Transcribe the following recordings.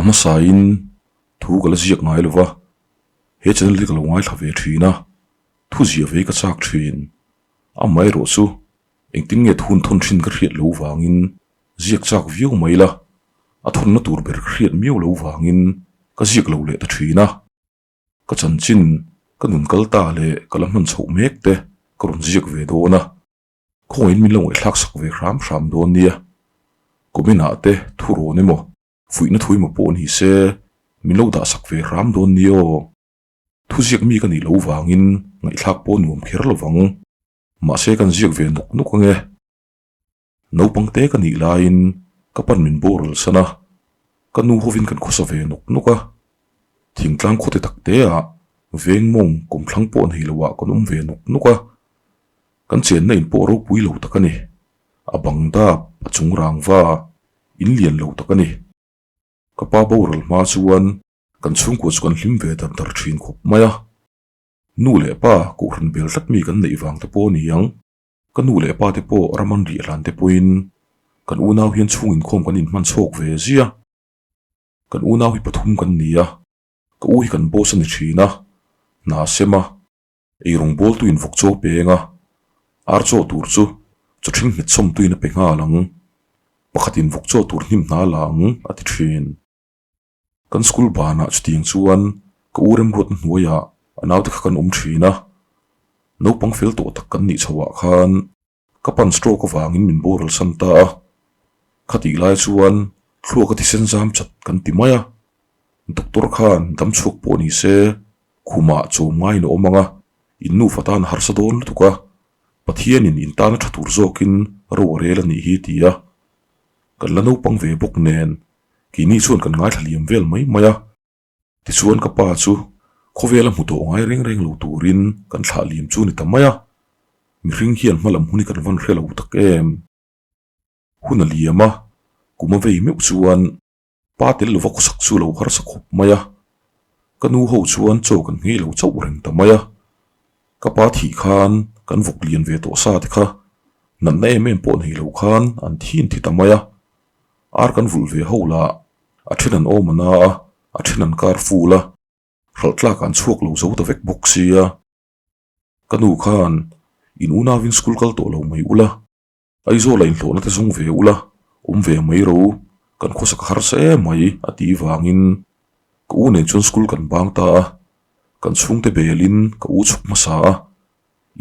hmasain thu ka la ziak ngai lo va, he channel hi ka lo ngaithla ve thin a, thu ziah ve hi ka chak thin. Amaherawh chu engtin nge thun thawn thin ka hriat lo vangin ziak chak viau mai la, a thawnna tur ber ka hriat miau lo vangin ka ziak lo leh ta thin a. Ka chanchin ka nun kal ta leh ka la hman chhoh mek te ka rawn ziak ve dawn a. Khawngaih min lo ngaihthlak sak ve hram hram dawn nia. Comment ah te thu rawn emaw, fuihna thu emaw pawh ni se min lo dah sak ve hram dawn nia aw. Thuziak mi ka nih loh vangin ngaihthlak pawh nuam kher lo vang. Mahse kan ziak ve nuk nuk ange. Naupang te ka nih laiin ka pan min boral san a, ka nu hovin kan khawsa ve nuk nuk a. Thingtlang khawte tak te ah veng mawng kawmthlang pawh nei lo ah kan awm ve nuk nuk a. Kan chenna in pawh ropui lo tak a ni. A bang dap, a chung rangva, in lian lo tak a ni. Ka pa boral hma chuan kan chhungkua chu kan hlim ve dar dar thin khawp mai a. Nu leh pa kohhran bel tlat mi kan neih vang te pawh a ni ang. Ka nu leh pa te pawh ram an rih hlan te pawhin kan unau hian chhung inkhawm kan inhman chhawk ve zia. Kan unau hi pathum kan ni a, ka u hi kan boss a ni thin a, hna a sem a. Eirawng bawl tuin vawk chaw peng a, ar chaw tur chu chaw ṭhing nghet sawm tuin a pe nghal ang. Pakhatin vawk chaw tur hnim hna la ang a ti ṭhin. Kan school banah chutiang chuan ka u remruatna hnuaiah a naute kha kan awm ṭhin a, naupang fel tawh tak kan nih chhoah khan ka pan stroke avangin min boral san ta a, khatih lai chuan thluak a thisen zam chat kan ti mai a, doctor khan dam chhuak pawh ni se khumah chawm ngaiin a awm ang a, in nufa tan a harsa dawn lutuk a, Pathianin in tana tha tur zawkin ro a rel a nih hi ti a, kan la naupang ve bawk nen keini chuan kan ngaithla liam vel mai mai a. Tichuan ka pa chu khawvela hmu tawh ngai reng reng lo turin kan thlah liam chu ni ta mai a, mihring hian hma lam hun hi kan van hre lo tak em. Hun a liam a, kum a vei meuh chuan pa tel lova khawsak chu lo harsa khawp mai a, ka nu ho chuan chaw kan nghei lo chauh reng ta mai a, ka pa thih khan kan vawk lian ve tawh sa te kha natna em em pawh nei lo khan an thin thi ta mai a, ar kan vulh ve ho lah A then an awm a na a, a then an kar ful a, hralh tlak an chhuak lo zo ta vek bawk sia. Ka nu khan in unauin school kal tawh lo mai ula, Aizawl ah inhlawhna te zawng ve ula, awm ve mai ro, kan khawsak harsa em mai a tih vangin ka u nen chuan school kan bang ta a, kan chhungte belin ka u chhuk hmasa a,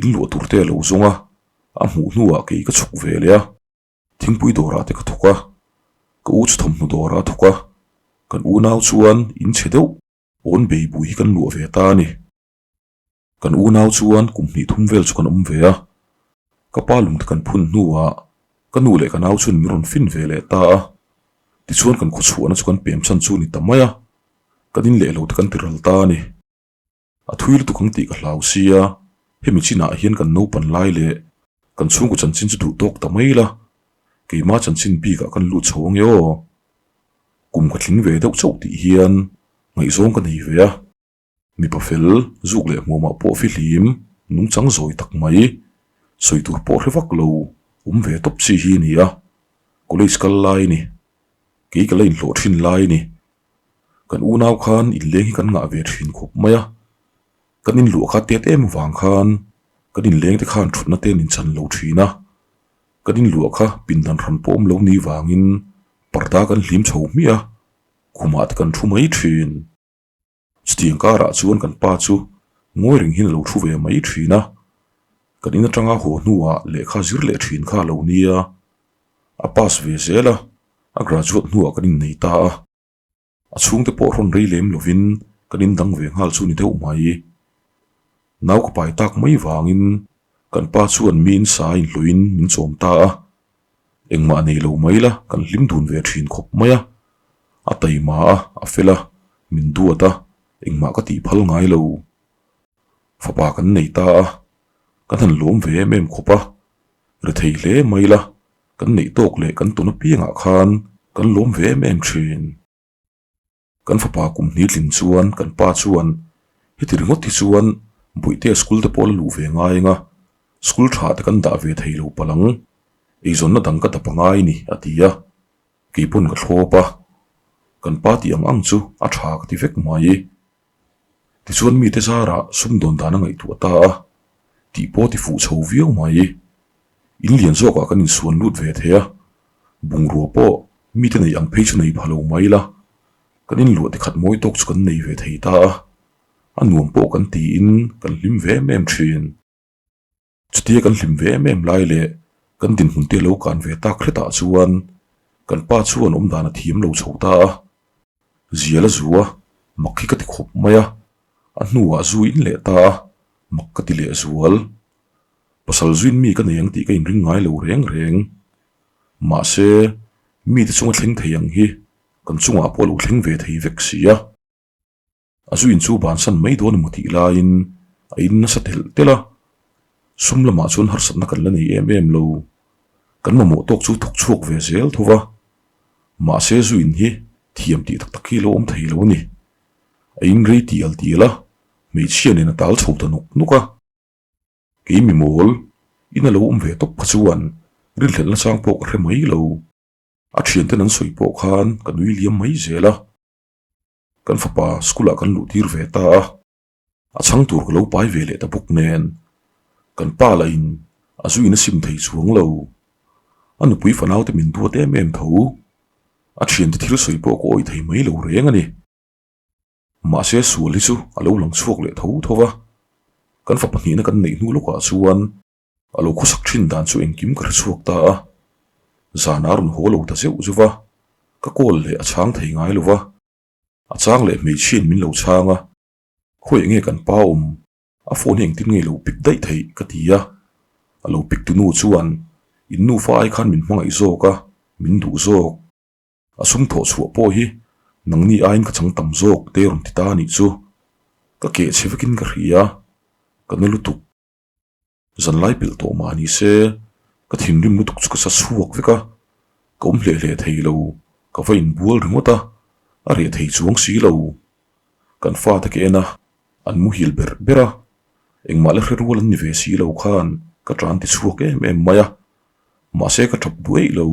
in luah tur te a lo zawng a, a hmuh hnuah kei ka chhuk ve leh a. Thingpui dawrah te ka thawk a, ka u chu thawmhnaw dawrah a thawk a, kan unau chuan in chhe deuh awn bei bui hi kan luah ve ta a ni. Kan unau chuan kum hnih thum vel chu kan awm ve a, ka pa lung te kan phun hnuah ka nu leh ka nau chuan min rawn fin ve leh ta a, tichuan kan khawchhuahna chu kan pem chhan chu a ni ta mai a, kan in leh lo te kan ti ral ta a ni. A thui lutuk ang tih ka hlau sia, hemi chinah hian kan naupan lai leh kan chhungkaw chanchin chu duh tawk ta mai la, keima chanchin bikah kan lut chho ange aw. Kum ka tling ve deuh chauh tih hian ngaihzawng ka nei ve a, mipa fel zuk leh hmuamah pawh fihlim nungchang zawi tak mai, sawi tur pawh hre vak lo awm ve tawp chi hi a ni a, college kal lai a ni, kei ka la inhlawh thin lai a ni. Kan unau khan inleng hi kan ngah ve thin khawp mai a, kan inluah kha tet em vang khan kan inleng te khan thutna te an inchan lo thin a, kan inluah kha pindan hran pawh awm lo ni vangin parda kan hlim chho hmiah a, khumah te kan thu mai thin. Chutiang karah chuan kan pa chu ngawi reng hian a lo thu ve mai thin a, kan in atanga haw hnuah lehkha zir leh thin kha a lo nia, a pass ve zel a, a graduate hnuah kan innei ta a. A chhungte pawh rawn rei lem lovin kan indang ve nghal chu ni deuh mai. Nau ka pai tak mai vangin kan pa chuan mi insa inhlawhin min chawm ta a, engmah nei lo mai la kan hlim dun ve thin khawp mai a. A taima a, a fel a, min duat a, engmah ka tih phal ngai lo. Fapa kan nei ta a, kan han lawm ve em em khawp a, ri thei hle mai la Kan neih tawk leh kan tun apiangah khan kan lawm ve em em thin. Kan fapa kum hnih tlin chuan kan pa chuan heti ringawt hi chuan Bawihtea school te pawh la luh ve ngai anga school tha te kan dah ve thei lo palh ang, eizawnna dang ka dap angai ni a ti a, kei pawn ka thlawp a. Kan pa tih ang ang chu a tha ka ti vek mai. Tichuan mite zarah sumdawn dan a ngaihtuah ta a, tih pawh ti fuh chho viau mai. In lian zawkah kan insuan lut ve thei a, bungrua pawh mite neih ang phei chu nei pha lo mai la, kan inluah tikhat mawi tawk chu kan nei ve thei ta a, a nuam pawh kan tiin kan hlim ve em em thin. Chutia kan hlim ve em em lai leh kan dinhmun te lo kan ve tak hretah chuan kan pa chuan awm dan a thiam lo chho ta a. Zial a zu a, mak hi ka ti khawp mai a, a hnuah zu in leh ta a, mak ka ti leh zual. Pasal zuin mi ka nei ang tih ka inring ngai lo reng reng. Mahse, mite chunga thleng thei ang hi kan chungah pawh a lo thleng ve thei vek si a. A zu in chu bansan mai dawn emaw tih laiin a in nasa telh telh a, sum lamah chuan harsatna kan la nei em em lo. Kan mamawh tawk chu thawk chhuak ve zel tho va, mahse zu in hi thiam tih tak tak hi lo awm thei lo a ni. A in rei tial tial a, hmeichhia nen a tal chho ta nuk nuk a. Kei mi mawl, in a lo awm ve tawp kha chuan rinhlelhna chang pawh ka hre mai lo. A thianten an sawi pawh khan ka nui liam mai zel a. Kan fapa school ah kan luh tir ve ta a, a chhang tur ka lo pai ve leh ta bawk nen kan pa lah in a zu in a sim thei chuang lo. A nupui fanau te min duat em em tho. A thiante thil sawi pawh ka awih thei mai lo reng a ni. Mahse sual hi chu a lo lang chhuak leh tho tho va, kan fapa hnihna kan neih hnu lawkah chuan A lo khawsak thin dan chu engkim ka hre chhuak ta a, zan a rawn haw lo ta zeuh zeuh va, ka call leh a chhang thei ngai lo va, a chang leh hmeichhiain min lo chhang a, khawiah nge kan pa awm, a phone hi engtin nge lo pick daih theih ka ti a, a lo pick tu nu chuan in nufa ai khan min hmangaih zawk a, min duh zawk, a sum thawh chhuah pawh hi nangni aiin ka chang tam zawk te rawn ti ta a nih chu, ka keh chhe vekin ka hria, ka na lutuk. Zanlai pelh tawh mah ni se, ka thinrim lutuk chu ka sa chhuak vek a, ka awm hleh hleh thei lo, ka va inbual ringawt a, a reh thei chuang si lo. Kan fate ka en a, an muhil ber ber a, engmah la hre rual an ni ve si lo khan ka tan ti chhuak em em mai a, mahse ka tap duh eih lo.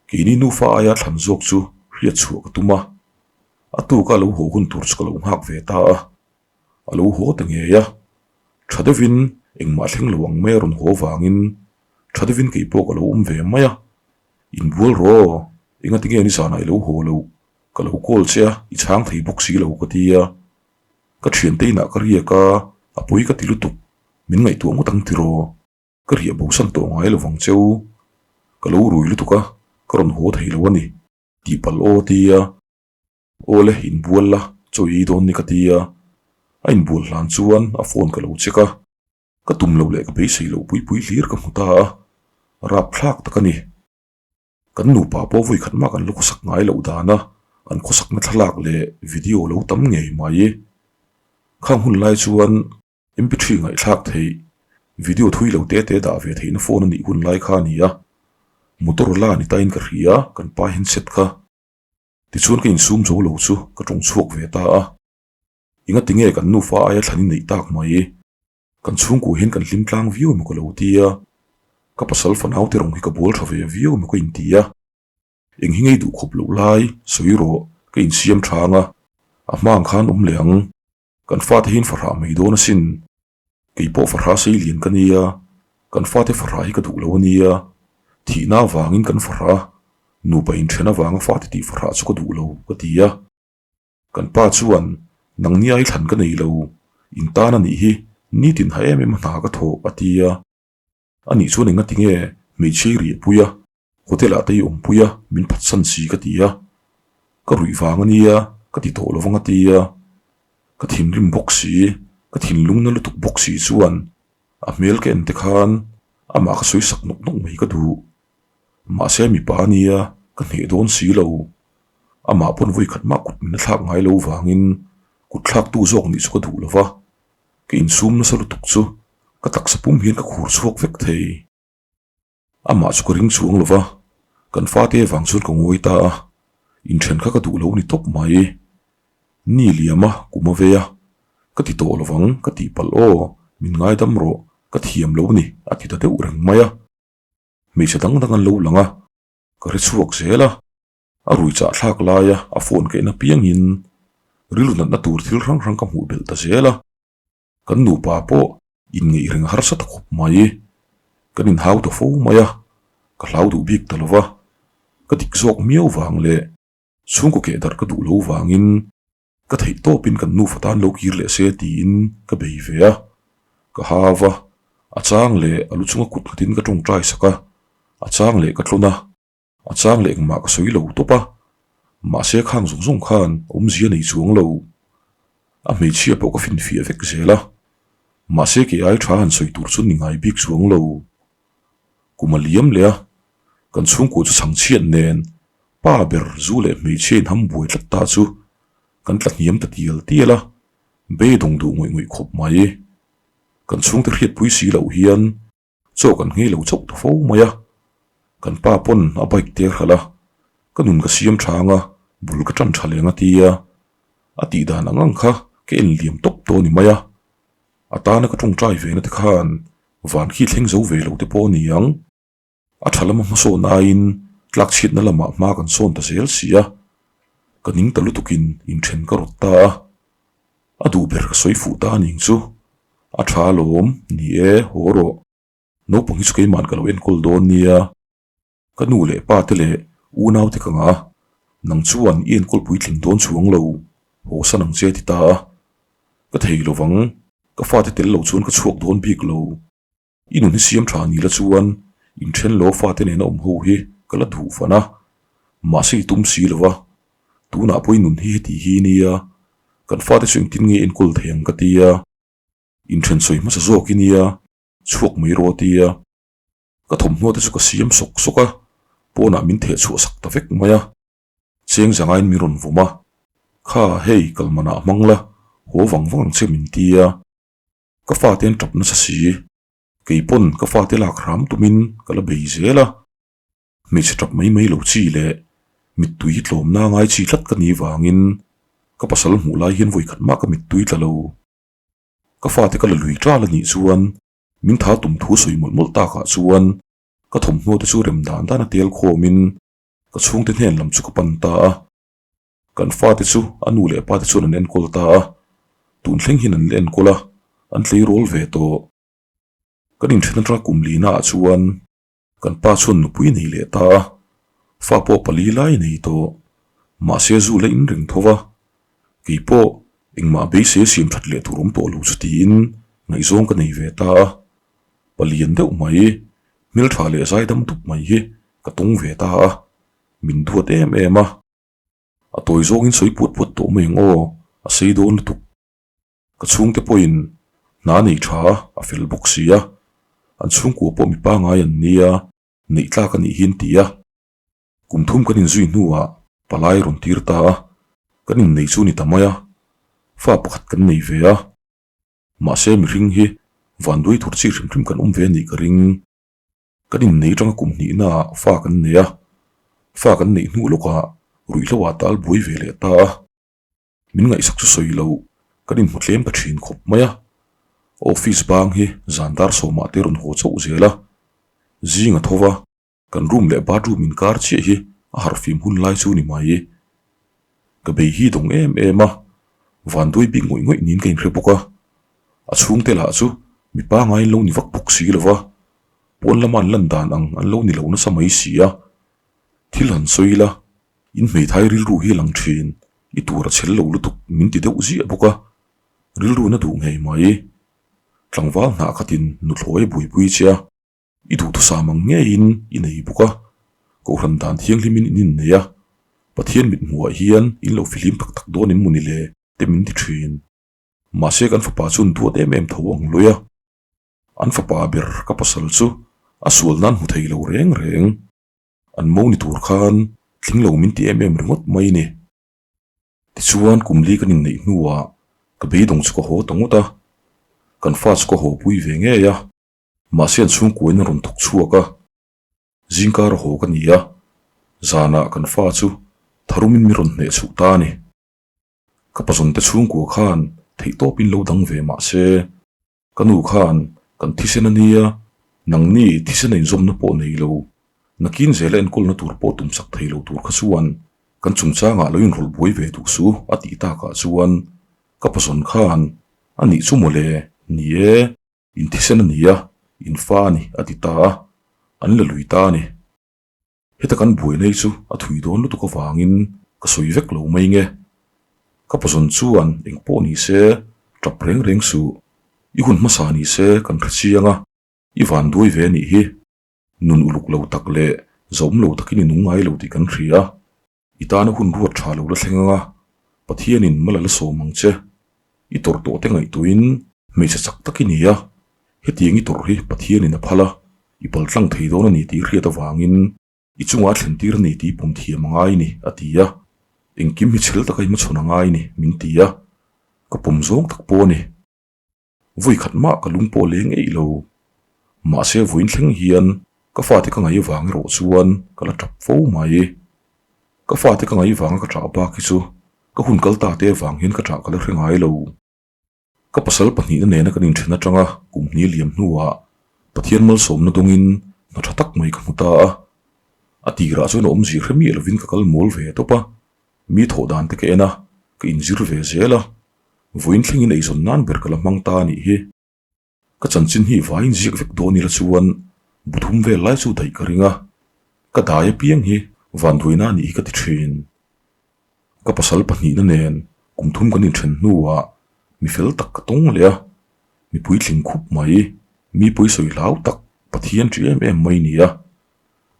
Keini nufa aia thlan zawk chu hriat chhuah ka tum a, a tuka lo haw hun tur chu ka lo nghak ve ta a. A lo haw ta ngei a, tha deuhin engmah thleng lo ang mai a rawn haw vangin tha deuhin kei pawh ka lo awm ve mai a, Inbual rawh, engati nge nizanah i lo haw loh, ka lo call che a, i chhang thei bawk si lo ka ti a, ka thiante inah ka riak a, a pawi ka ti lutuk, min ngaihtuah ngawt ang tiraw, ka riah bosan tawh ngai lo vang cheu, ka lo rui lutuk a, ka rawn haw thei lo a ni, tihpalh aw ti a. Aw le, inbual la, chaw i ei dawn ni ka ti a, a inbual hlan chuan a phone ka lo check a, ka tum loh leh ka beisei loh pui pui hlir ka hmu ta a, rapthlak tak a ni. Kan nupa pawh vawi khat mah kan la khawsak ngai loh dan a, an khawsakna thlalak leh video lo tam ngei mai. Khang hun lai chuan MP3 ngaihthlak theih, video thui lo te te dah ve theihna phone a nih hun lai kha a ni a, Motorola ni tain ka hria, kan pa handset kha. Tichuan ka insum zo lo chu ka tawng chhuak ve ta a, engati nge kan nufa aia thlan i neih tak mai? Kan chhungkua hian kan hlim tlang viau emaw ka lo ti a, ka pasal fanau te rawng hi ka bual tha ve viau emaw ka inti a, eng hi ngei duh khawp loh lai sawi rawh ka insiam tha ang a, a hma ang khan awm leh ang. Kan fate hian fahrah mai dawn asin. Kei pawh fahrah sei lian ka nia, kan fate fahrah hi ka duh lo a nia. Thihna avangin kan fahrah a, nupa inthen avanga fate tih fahrah chu ka duh lo, ka ti a. Kan pa chuan, Nangni ai thlan ka nei lo, in tan a nih hi, nitin ha em em a hna ka thawh, a ti a. A nih chuan engati nge hmeichhia i riahpui a, Hotel ah te i awmpui a, min phatsan si ka ti a. Ka ruih vang a nia, ka ti tawh lovang a ti a. Ka thinrim bawk si, ka thinlung na lutuk bawk si chuan a hmel ka en te khan amah ka sawi sak nawk nawk mai ka duh. Mahse mipa a nia, ka hneh dawn si lo. Amah pawn vawi khat mah kut min a thlak ngai lo vangin kut thlaktu zawk nih chu ka duh lo va. Ka insum nasa lutuk chu ka taksa pum hian ka khur chhuak vek thei. Amah chu ka ring chuang lo va, kan fate vang chuan ka ngawi ta a, inthen kha ka duh lo ni tawp mai. Ni liam a, kum a vei a, ka ti tawh lo vang, ka tih palh aw, min ngaidam rawh, ka thiam lo ni, a ti ta deuh reng mai a. Hmeichhe dang dang an lo lang a, ka hre chhuak zel a. A rui chah thlak laia a phone ka en apiangin rilru natna tur thil hrang hrang ka hmuh belh ta zel a. Kan nupa pawh inngeih reng harsa ta khawp mai. Kan inhau ta fo mai a, ka hlau duh bik ta lo va. Ka dik zawk miau vang leh chhungkaw keh darh ka duh lo vangin Ka theih tawpin kan nufa tan lo kir leh se tiin ka bei ve a, ka hau a, a chang leh a lu chunga kut nghatin ka tawngtai sak a, a chang leh ka tlawn a, a chang leh engmah ka sawi lo tawp a, mahse khang zawng zawng khan awmzia nei chuang lo. A hmeichhia pawh ka finfiah vek zel a, mahse kei ai tha han sawi tur chu ni ngai bik chuang lo. Kum a liam leh a, kan chhungkua chu chhangchhiat nen pa ber zu leh hmeichhia in ham buai tlat ta chu kan tla hniam ta tial tial a, beidawng duh ngawih ngawih khawp mai. Kan chhungte hriatpui si loh hian chaw kan nghei lo chauh ta fo mai a, kan pa pawn a bike te hralh a, ka nun ka siam tha anga bul ka tan tha leng a tia, a tih dan ang ang kha ka en liam tawp tawh a ni mai a. A tana ka tawngtai ve na te khan van khi thleng zo ve lo te pawh a ni ang. A tha lama hmasawn aiin tlakchhiatna lamah hma kan sawn ta zel si a, ka ning ta lutukin inthen ka rawt ta a. A duh ber ka sawi fuh ta a ning chu. A tha alawm, ni e, haw rawh. Naupang hi chu keima'n ka lo enkawl dawn nia. Ka nu leh pa te leh unau te ka ngah a, nang chuan i enkawl puitling dawn chuang lo, haw san ang che ti ta a. Ka thei lovang, ka fate tel lo chuan ka chhuak dawn bik lo. I nun hi siam tha ni la chuan inthen lo fate nena awm ho hi ka la duh fan a, mahse i tum si lo va, tunah pawh i nun hi heti hi nia, kan fate chu engtin nge enkawl thei ang ka tia, inthen sawi hmasa zawk i nia, chhuak mai rawh a tia. Ka thawmhnaw te chu ka siam sawk sawk a, pawnah min theh chhuah sak ta vek mai a. Cheng zangaiin min rawn vawm a, Kha, hei, kalmanah hmang la, haw vang vang ang che min ti a. Ka fate an tap nasa si, kei pawn ka fate lak hram tumin ka la bei zel a. Hmeichhe tap mai mai lo chi leh mittui hi tlawmna ngai chi tlat ka nih vangin ka pasal hmuh lai hian vawikhat mah ka mittui tla lo. Ka fate ka la lui ṭal a nih chuan Min tha tum thu sawi mawlh mawlh takah chuan ka thawmhnaw te chu rem dan dan a tel khawmin ka chhungte hnen lam chu ka pan ta a. Kan fate chu a nu leh pa te chuan an enkawl ta a, tun thleng hian an la enkawl a, an tleirawl ve tawh. Kan inthen atanga kum lina ah chuan Kan pa chuan nupui nei leh ta a, fa pawh pali lai nei tawh. Mahse zu la in reng tho va, kei pawh engmah beisei a siam that leh tur awm tawh lo chu tiin ngaihzawng ka nei ve ta a. Palian deuh mai, hmeltha leh zaidam dup mai hi ka tawng ve ta a, min duat em em a. A tawi zawngin sawi puat puat tawh mai ang aw, a sei dawn lutuk. Ka chhungte pawhin hna nei tha a fel bawk si a, an chhungkua pawh mi pangai an nia, neih tlak a nih hi an ti a. Kum thum kan inzui hnuah palai rawn tir ta a, kan innei chu ni ta mai a, fa pakhat kan nei ve a. Mahse mihring hi vanduai tur chi hrim hrim kan awm ve a nih ka ring. Kan innei atanga kum hnihnaah fa kan nei a, fa kan neih hnu lawkah ruihhlo ah tal buai ve leh ta a. Min ngaihsak chu sawi lo, kan inhmu tlem ta thin khawp mai a. Office bang hi zan dar sawmah te rawn haw chauh zel a. Zing a tho va, kan room leh bathroom inkar chiah hi a harhfim hun lai chu ni mai. Ka bei hi dawng em em a, vanduai bik ngawih ngawih niin ka inhre bawk a. A chhungte lah chu mi pangaiin lo ni vak bawk si lo va, pawn lama an lan dan ang an lo ni lo nasa mai si a. Thil han sawi la, In hmeithai rilru hi a lang thin, i tur a chhel lo lutuk min ti deuh ziah bawk a, rilru na duh ngei mai. Tlangval hnah khatin nuthlawi a buaipui che a, i duhthusam ang ngeiin i nei bawk a, Kohhran dan thianghlimin in innei a, Pathian mithmuhah hian in lo fihlim tak tak dawn em mawni le te min ti thin. Mahse kan fapa chuan duat em em tho ang lui a, an fapa ber ka pasal chu a sual nan hmu thei lo reng reng. An mo ni tur khan tling lo min ti em em ringawt mai ni. Tichuan kum li kan inneih hnuah ka beidawng chu ka haw ta ngawt a, kan fa chu ka haw pui ve ngei a, mahse an chhungkuain an rawn thawk chhuak a, zingkar a haw ka ni a, zanah kan fa chu tharumin min rawn hneh chhuh ta a ni. Ka pazawnte chhungkua khan theihtawpin lo dang ve mahse, Ka nu khan kan thisen a nia, nangni thisen a inzawmna pawh nei lo, nakin zela enkawlna tur pawh tumsak thei lo tur kha chuan. Kan chungchangah lo inrawlh buai ve duh suh a tih takah chuan ka pazawn khan a nih chu mawle, ni e, in thisen a ni a, in fa a ni a ti ta a, an la lui ta a ni. Heta kan buaina hi chu a thui dawn lutuk avangin ka sawi vek lo mai nge. Ka pazawn chuan eng pawh ni se tap reng reng suh, i hun hmasa ni se kan hre chiang a, i van duai ve a nih hi. Nun uluk lo tak leh zawm lo takin i nung ngai lo tih kan hria. I tana hun ruat tha lo la thleng anga Pathianin mal a la sawm ang che. I tawrh tawh te ngaihtuahin hmeichhe chak tak i ni a, hetiang i tawrh hi Pathianin a phal a, i paltlang thei dawn a ni tih hriat avangin i chungah a thlen tir a ni tih pawm thiam a ngai ni, a ti a. Engkim hi chhel taka i hmachhawn a ngai ni, min ti a. Ka pawm zawng tak pawh a ni. Vawi khat mah ka lung pawh leng eih lo. Mahse vawiin thleng hian ka fate ka ngaih vang erawh chuan ka la tap fo mai. Ka fate ka ngaih vanga ka tah bak hi chu ka hun kal ta te avang hian ka tah ka la hre ngai lo. Ka pasal pahnihna nena kan inthen atanga kum hnih liam hnuah Pathian malsawmna dawngin hna tha tak mai ka hmu ta a. A tirah chuan a awmzia hre miah lovin ka kal mawl ve tawp a. Mi thawh dan te ka en a, ka inzir ve zel a. Vawiin thlengin eizawn nan ber ka la hmang ta a nih hi. Ka chanchin hi vaiin ziak vek dawn ila chuan bu thum vel lai chu daih ka ring a, ka dai apiang hi vanduaina a nih hi ka ti thin. Ka pasal pahnihna nen kum thum kan inthen hnuah mi fel tak ka tawng leh a, mi puitling khup mai, mi pawisawi hlau tak Pathian ṭi em em mai ni a.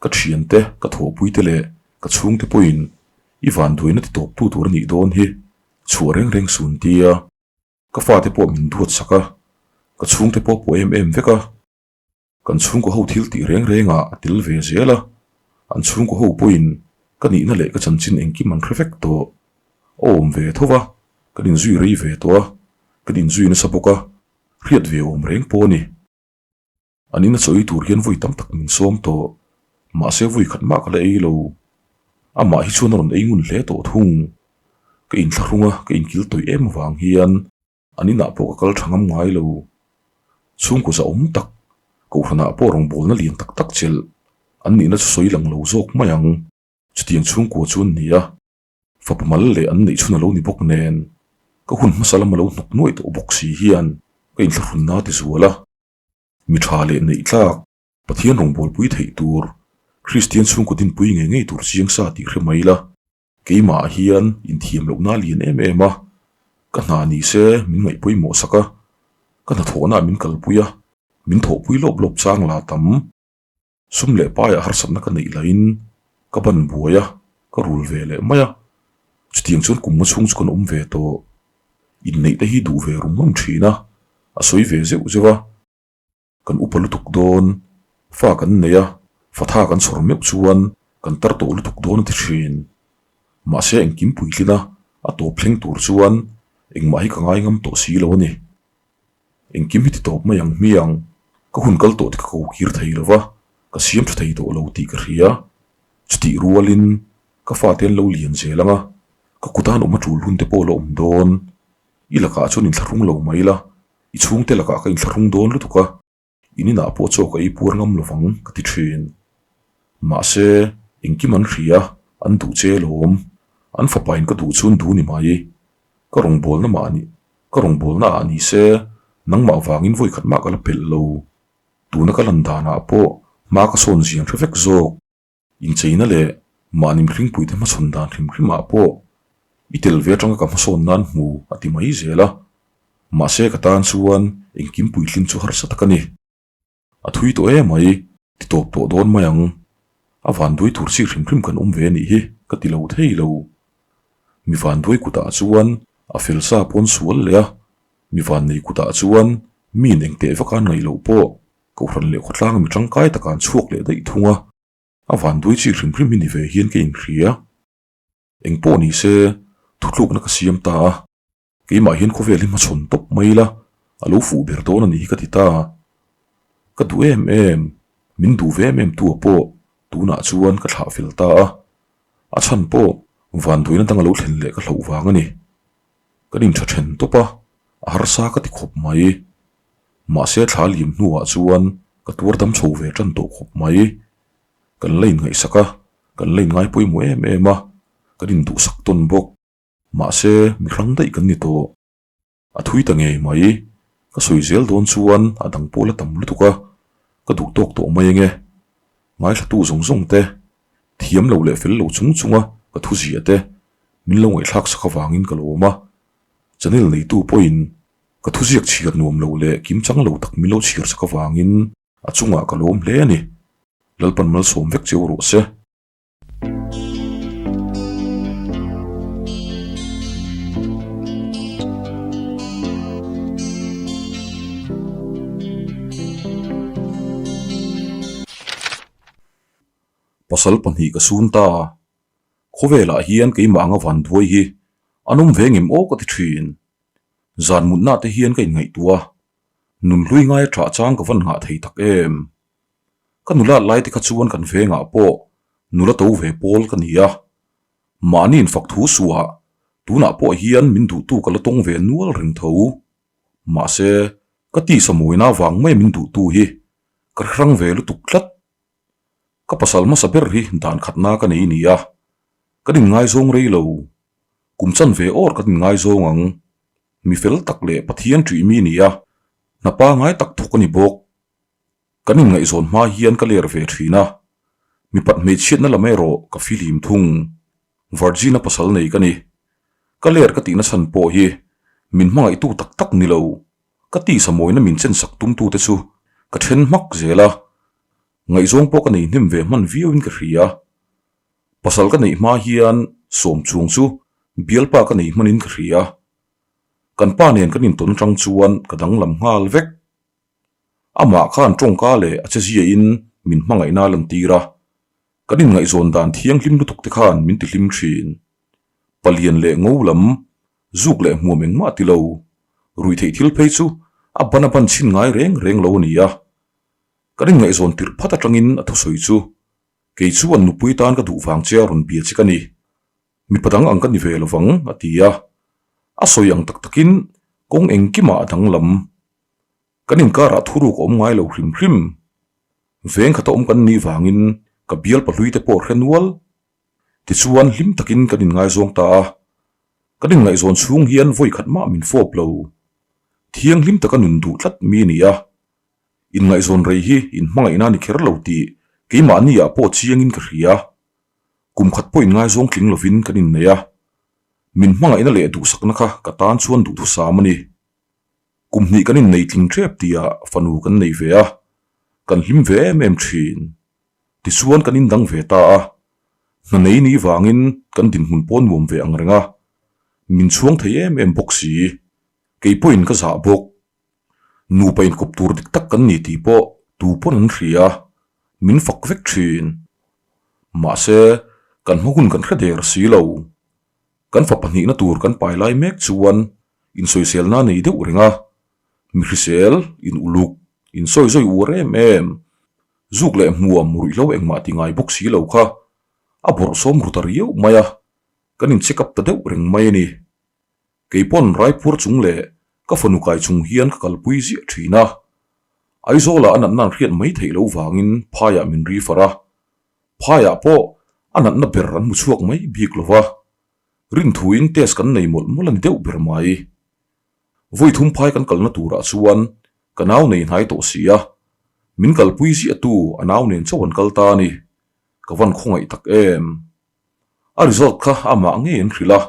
Ka thiante, ka thawhpuite leh ka chhungte pawhin i vanduaina ti tawptu tur a nih dawn hi Chhuah reng reng sun tia ka fate pawh min duat sak a, ka chhungte pawh pawh em em vek a, kan chhungkaw ho thil tih reng reng ah a tel ve zel a, an chhungkaw ho pawhin ka nihna leh ka chanchin engkim an hre vek tawh. A awm ve tho va, kan inzui rei ve tawh a, kan inzui nasa bawk a, hriat ve awm reng pawh a ni. An ina chawi tur hian vawi tam tak min sawm tawh, mahse vawi khat mah ka la ei lo. Amah hi chuan a rawn ei ngun hle tawh thung. Ka inthlahrung a, ka inkil tawih em avang hian an inah pawh ka kal tha ngam ngai lo. Chhungkaw zahawm tak, Kohhranah pawh rawngbawlna lian tak tak chelh an nihna chu sawi lang lo zawk mai ang. Chutiang chhungkua chu an ni a, fapa mal leh an neih chhun a lo ni bawk nen, ka hun hmasa lam a lo hnawk nuaih tawh bawk si hian ka inthlahrunna a ti zual a. Mi tha leh neih tlak, Pathian rawngbawlpui theih tur, Kristian chhungkaw dinpui ngei ngei tur chiang sa tih hre mai la. Keimah hian inthiam lohna a lian em em a, ka hna ni se min ngaih pawimawh sak a, ka hnathawhnaah min kalpui a, min thawhpui lawp lawp chang la tam. Sum leh paiah harsatna ka neih lahin ka ban buai a, ka rul ve leh mai a. Chutiang chuan kum nga chhung chu kan awm ve tawh. Inneih te hi duh ve rum rum thin a, a sawi ve zeuh zeuh a. Kan upa lutuk dawn, fa kan nei a, fatha kan chhawr meuh chuan kan tar tawh lutuk dawn a ti thin. Mahse engkim puitlin a, a tawp thleng tur chuan engmah hi ka ngai ngam tawh si lo a ni. Engkim hi ti tawp mai ang hmiang, ka hun kal tawh te ka ko kir thei lo va, ka siam tha thei tawh lo tih ka hria. Chutih rualin ka fate an lo lian zel ang a, ka kutan awm a tul hun te pawh la awm dawn. I lakah chuan inthlahrung lo mai la, i chhungte lakah ka inthlahrung dawn lutuk a, in inah pawh chaw ka ei puar ngam lovang ka ti thin. Mahse, engkim an hria, an duh che lawm. An fapain ka duh chu an duh ni mai. Ka rawngbawlna mah ni, ka rawngbawlna ah ni se, nangmah vangin vawi khat mah ka la pelh lo. Tuna ka lan danah pawh hma ka sawn zian hre vek zawk. Incheina leh mahni mihringpuite hmachhawn dan hrim hrimah pawh i tel ve atanga ka hmasawn nan hmu a ti mai zel a. Mahse ka tan chuan engkim puitlin chu harsa tak a ni. A thui tawh em mai, ti tawp tawh dawn mai ang. A vanduai tur chi hrim hrim kan awm ve a nih hi ka ti lo thei lo. Mi vanduai kutah chuan a fel sa pawn sual leh a, mi vannei kutah chuan miin engteh vak an ngaih loh pawh Kohhran leh khawtlang mi tangkai taka an chhuak leh daih thung a, a vanduai chi hrim hrim hi ni ve hian ka inhria. Engpawh ni se, thutlukna ka siam ta a, keimah hian khawvel hi hmachhawn tawp mai ila, a lo fuh ber dawn a nih hi ka ti ta. Ka duh em em, min duh ve em em tu ah pawh tunah chuan ka thlah fel ta a, a chhan pawh vanduaina dang a lo thlen leh ka hlauh vang a ni. Kan intha then tawp a, a harsa ka ti khawp mai. Mahse thla liam hnuah chuan ka tuar dam chho ve tan tawh khawp mai. Kan la inngaihsak a, kan la inngai pawimawh em em a. kan induhsak tawn bawk. Mahse, mi hrang daih kan ni tawh. A thui ta ngei mai. Ka sawi zel dawn chuan a dang pawh la tam lutuk a, ka duh tawk tawh mai ange. Ngaithlatu zawng zawng te, thiam lo leh fel lo chung chunga ka thu ziah te min lo ngaihthlak sak avangin ka lawm a. Channel neitu pawhin ka thuziak chhiar nuam lo leh kim chang lo tak min lo chhiar sak avangin a chungah ka lawm hle a ni. Lalpan malsawm vek cheu rawh se. Pasal pahnih ka sun ta. Khawvelah hian keimah anga van duai hi an awm ve ngem aw ka ti thin. Zan mutna te hian ka inngaihtuah a, nunhlui ngai a thah chang ka van nghah thei tak em. Ka nula lai te kha chuan kan vengah pawh nula to ve pawl ka ni a, mahni infak thu suah tunah pawh hian min duhtu ka la tawng ve nual reng tho. Mahse, ka tisa mawina avang mai min duhtu hi ka hrang ve lutuk tlat. Ka pasal hmasa ber hi dan khatna ka nei ni a, kan inngaizawng rei lo. Kum chan ve awr kan inngaizawng ang. Mi fel tak leh Pathian ṭih mi ni a, hna pangai tak thawk a ni bawk. Kan inngaihzawn hma hian ka ler ve thin a, mipat hmeichhiatna lam erawh ka fihlim thung. Virgin-a pasal nei ka ni. Ka ler ka tihna chhan pawh hi min hmangaihtu tak tak ni lo. Ka tisa mawina min chensak tumtute chu ka then hmak zel a, ngaihzawng pawh ka nei hnem ve hman viauin ka hria. Pasal ka neih hma hian sawm chung chu bialpa ka nei hmanin ka hria. Kan pa nen kan intawn atang chuan ka danglam nghal vek. Amah khan tawngka leh a cheziain min hmangaihna a lantir a, kan inngaihzawn dan thianghlim lutuk te khan min tihlim thin. Palian leh ngo lam, zuk leh hmuam engmah ti lo, ruihtheih thil phei chu a ban a ban chhin ngai reng reng lo a ni a. Kan inngaihzawn tirh phat atangin a thusawi chu, Kei chuan nupui tan ka duh vang che a rawn bia che ka ni. Mipa dang ang ka ni ve lovang, a ti a. A sawi ang tak takin kawng engkimah a danglam. Kan inkarah thuruk a awm ngai lo hrim hrim. Veng khata awm kan nih vangin ka bial pahlui te pawh hre nual. Tichuan hlim takin kan inngaizawng ta a. Kan inngaihzawn chhung hian vawi khat mah min fawp lo. Thianghlim taka nun duh tlat mi a ni a. Inngaihzawn rei hi inhmangaihna a ni kher lo tih keimahni ah pawh chiangin ka hria. Kum khat pawh inngaizawng tling lovin kan innei a. Min hmangaihna leh duhsakna kha ka tan chuan duhthusam a ni. Kum hnih kan innei tling tep tihah fanu kan nei ve a, kan hlim ve em em thin. Tichuan kan indang ve ta a, hna nei ni vangin kan dinhmun pawh nuam ve ang reng a, min chhuang thei em em bawk si. Kei pawhin ka zah bawk. Nupa inkawp tur dik tak kan ni tih pawh tu pawn an hria, min fak vek thin. Mahse, kan hma hun kan hre der si lo. Kan fa pahnihna tur kan pai lai mek chuan insawiselna nei deuh reng a, mi hrisel, in uluk, insawi zawi uar em em, zuk leh hmuam ruihhlo engmah ti ngai bawk si lo kha a bawrhsawm ru ta riau mai a, kan in check up ta deuh reng mai a ni. Kei pawn Raipur chung leh ka fanu kai chung hian ka kalpui ziah thin a, Aizawlah a natna an hriat mai theih loh vangin phaiah min refer a, phaiah pawh a natna ber an hmu chhuak mai bik lo va, Rinthuin test kan nei mawlh mawlh a ni deuh ber mai. Vawi thum phai kan kalna turah chuan ka nau nei hnai tawh si a, min kalpui ziahtu a nau nen chauh an kal ta a ni. Ka van khawngaih tak em. A result kha amah ngei an hrilh a,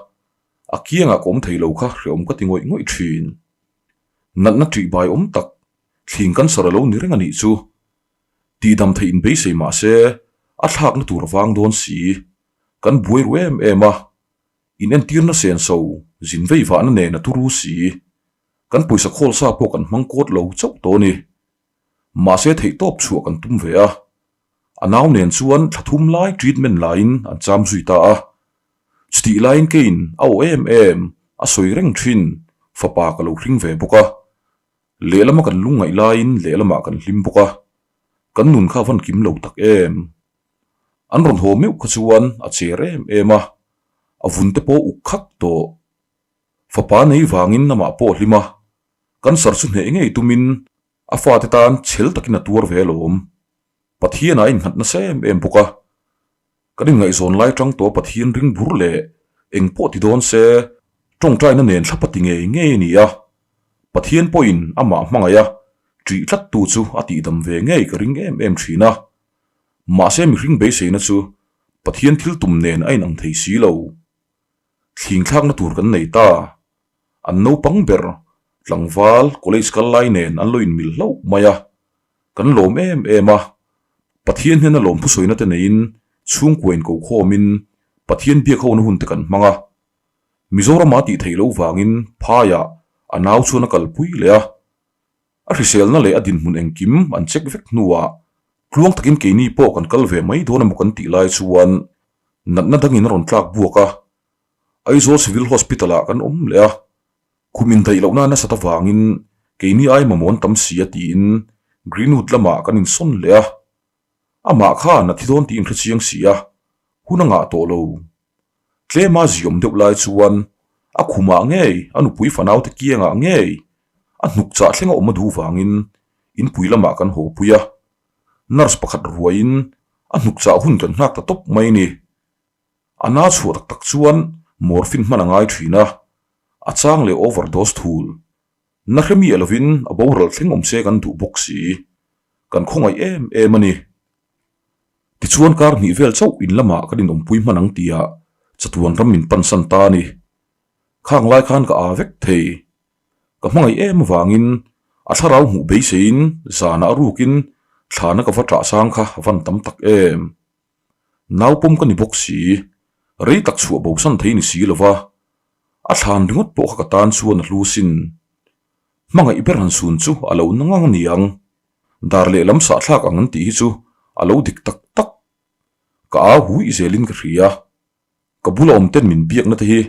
a kiangah ka awm thei lo kha hreawm ka ti ngawih ngawih thin. Natna ṭih bai awm tak, thling cancer a lo ni reng a nih chu. Tihdam theih in beisei mah se, a thlakna tur a vang dawn si. Kan buai ru em em a, in entirna senso zin vei vahna nen a turu si. Kan pawisa khawl sa pawh kan hmang kawt lo chauh tawh a ni. Mahse theihtawp chhuah kan tum ve a. A nau nen chuan thla thum lai treatment laiin an cham zui ta a. Chutih laiin keiin a aw em em a sawi reng thin fapa ka lo hring ve bawk a. Lehlama kan lungngaih laiin lehlamah kan hlim bawk a. Kan nun kha a van kim lo tak em. An rawn haw meuh kha chuan a cher em em a, a vun te pawh uk khak tawh. Fapa nei vangin amah pawh hlim a, cancer chu hneh ngei tumin a fate tan chhel takin a tuar ve alawm. Pathianah a innghat nasa em em bawk a. Kan inngaihzawn lai tang tawh Pathian ring bur leh eng pawh ti dawn se, tawngtaina nen thlap a ti ngei ngei a ni a. Pathian pawhin amah hmangaih a, ṭih tlattu chu a tihdam ve ngei ka ring em em ṭhin a. Mahse mihring beiseina chu Pathian thil tum nen a inang thei si lo. Thling thlakna tur kan nei ta. An naupang ber, tlangval, college kal lai nen an lo inmil hlauh mai a. Kan lawm em em a, Pathian hnena lawm thusawi te neiin chhungkua in ko khawmin Pathian biak hona hun te kan hmang a. Mizorama tih theih loh vangin phaiah a nau chuan a kalpui leh a. A hriselna leh a dinhmun engkim an check vek hnuah tluang takin keini pawh kan kal ve mai dawn emaw kan tih lai chuan natna dangin a rawn tlak buak a. Aizawl Civil Hospital ah kan awm leh a. Khum indaih lohna nasat avangin keini ai mamawh an tam si a tiin Greenwood lamah kan insawn leh a. Amah khan a thi dawn tih inhrechiang si a, hun a ngah tawh lo. Tlema ziawm deuh lai chuan a khumah ngei a nupui fanaute kiangah ngei a hnuk chah thleng a awm a duh vangin inpui lamah kan haw pui a. Nurse pakhat ruaiin a hnuk chah hun kan nghak ta tawp mai ni. A na chhuah tak tak chuan morphine hman a ngai thin a, a chang leh overdose thul. Na hre miah lovin a boral thleng awm se kan duh bawk si. Kan khawngaih em em a ni. Tichuan kar hnih vel chauh in lamah kan inawmpui hman ang tia chatuan ram min pansan ta a ni. Khang lai khan ka aa vek thei. Ka hmangaih em avangin a thlarau hmuh beiseiin zanah a rukin thlana ka va ṭah sang kha a van tam tak em. Nau pawm ka ni bawk si, rei tak chhuah bosan thei ni si lova, a thlan ringawt pawh kha ka tan chuan a hlu sin. Hmangaih ber han sun chu a lo na ngang a ni ang. Dar lehlam sahthlak ang an tih hi chu a lo dik tak tak. Ka au hui zelin ka hria. Ka bula awm ten min biakna te hi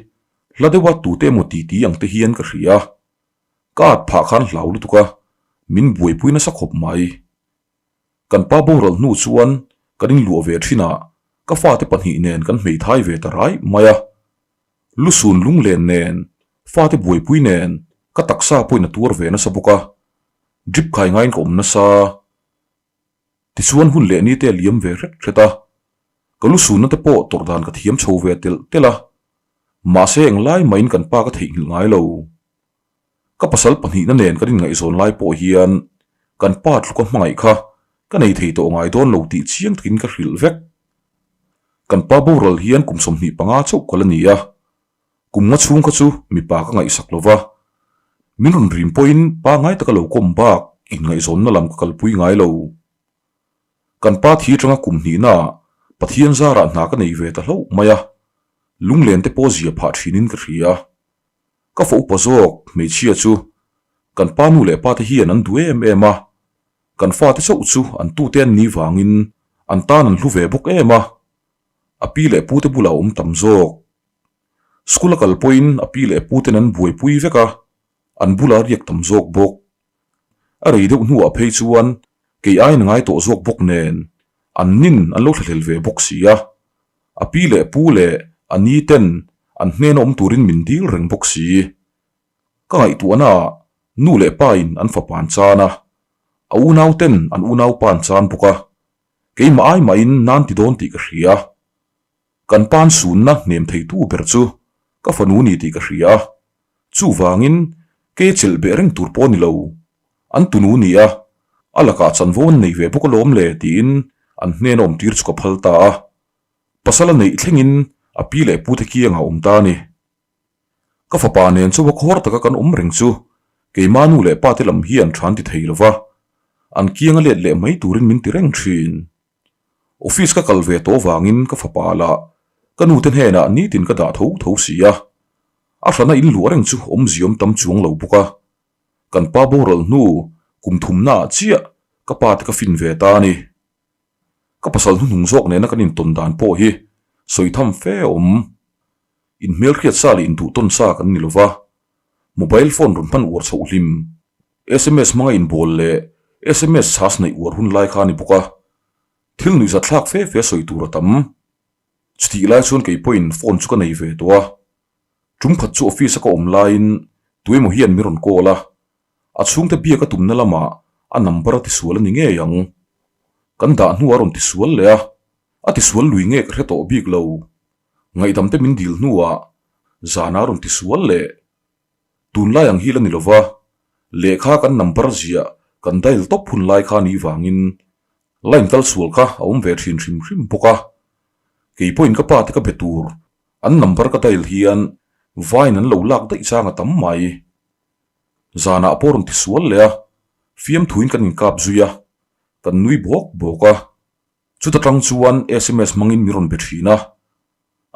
hla deuha tute emaw titi ang te hian ka hria. Ka at phah khan hlau lutuk a, min buaipui nasa khawp mai. Kan pa boral hnu chuan kan inluah ve thin a, ka fate pahnih nen kan hmeithai ve ta rai mai a. Lusun lunglen nen, fate buaipui nen ka taksa pawhin a tuar ve nasa bawk a, drip khai ngaiin ka awm nasa. Tichuan hun leh ni te a liam ve hret hret a, ka lusunna te pawh tawrh dan ka thiam chho ve telh telh a, mahse englai mahin kan pa ka theihnghilh ngai lo. Ka pasal pahnihna nen kan inngaihzawn lai pawh hian kan pa tluka hmangaih kha ka nei thei tawh ngai dawn lo tih chiang takin ka hrilh vek. Kan pa boral hian kum 25 chauh kal a ni a, kum nga chhung kha chu mipa ka ngaihsak lo va, min rawn rim pawhin pangngai taka lo kawm bak inngaihzawnna lam ka kalpui ngai lo. Kan pa thi atanga kum hnihnaah Pathian zarah hna ka nei ve ta hlauh mai a, lunglen te pawh zia phah thinin ka hria. Ka fa upa zawk hmeichhia chu kan pa nu leh pa te hian an duh em em a, kan fate chauh chu an tute an nih vangin an tan an hlu ve bawk em a, a pi leh pu te bulah a awm tam zawk. School a kal pawhin a pi leh pu ten an buaipui vek a, an bulah a riak tam zawk bawk. A rei deuh hnuah phei chuan kei aiin a ngai tawh zawk bawk nen an nin an lo thlahlel ve bawk si a. A pi leh pu leh a ni ten an hnena awm turin min dil reng bawk si. Ka ngaihtuahna ah nu leh pa in an fapa an chan a, a unau ten an unau pa an chan bawk a, keimah ai mahin nan ti dawn tih ka hria. Kan pan sunna hnem theitu ber chu ka fanu ni tih ka hria a, chuvangin kei chelh beh reng tur pawh ni lo. An tunu ni a, a lakah chanvo an nei ve bawk alawm le tiin an hnena awm tir chu ka phal ta a. Pasal a neih thlengin a pi leh pute kiangah a awm ta a ni. Ka fapa nen chawa khawr taka kan awm reng chu keima nu leh pate lam hian tha an ti thei lo va, an kianga let leh mai turin min ti reng thin. Office ka kal ve tawh vangin ka fapa lah ka nute hnenah nitin ka dah tho tho si a, a hrana inluah reng chu awmziawm tam chuang lo bawk a. Kan pa boral hnu kum thumna ah chiah ka pa te ka fin ve ta a ni. Ka pasal hnuhnung zawk nena kan intawn dan pawh hi sawi tham fe a awm. Inhmelhriat sa leh induhtawn sa kan ni lova, mobile phone rawn hman uar chhoh hlim, sms hmanga inbawl leh sms chhas neih uar hun lai kha a ni bawk a, thil nuihzatthlak fe fe sawi tur a tam. Chutih lai chuan kei pawhin phone chu ka nei ve tawh a, Tum khat chu office a ka awm laiin tuemaw hian min rawn call a, a chhungte biak a tumna lamah a number a tisual a ni ngei ang. Kan dah hnuah a rawn tisual leh a. A tisual lui nge ka hre tawh bik lo. Ngaihdam te min dil hnuah zana rawn tisual leh. Tunlai ang hi la ni lova, lehkha kan number ziah kan dial tawp hun lai kha ni vangin line kal sual kha a awm ve thin hrim hrim bawk a. Kei pawhin ka pa te ka be tur an number ka dial hian vain an lo lak daih chang a tam mai. Zanah pawh rawn tisual leh a, fiamthuin kan inkap zui a, kan nui bawk bawk a. Chuta tang chuan sms hmangin min rawn be thin a,